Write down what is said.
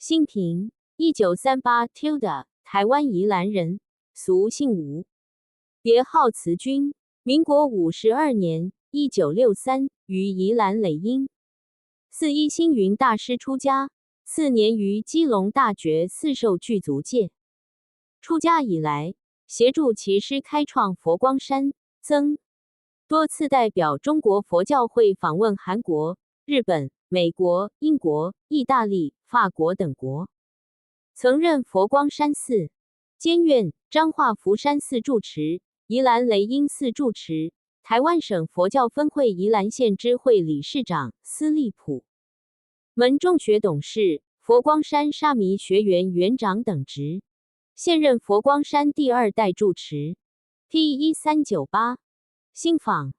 新平，1938 tilde，台灣宜蘭人，俗姓吳，別號慈君。民國52年（1963）於宜蘭雷音寺依星雲大師出家，次年於基隆大覺寺受具足戒。出家以來，協助其師開創佛光山，曾多次代表中國佛教會訪問韓國、日本、美國、英國、意大利、法國等國。曾任佛光山寺監院、彰化福山寺住持、宜蘭雷音寺住持、台灣省佛教分會宜蘭縣支會理事長、司立普門眾學董事、佛光山沙彌學園園長等職。現任佛光山第二代住持。P 1398，新訪。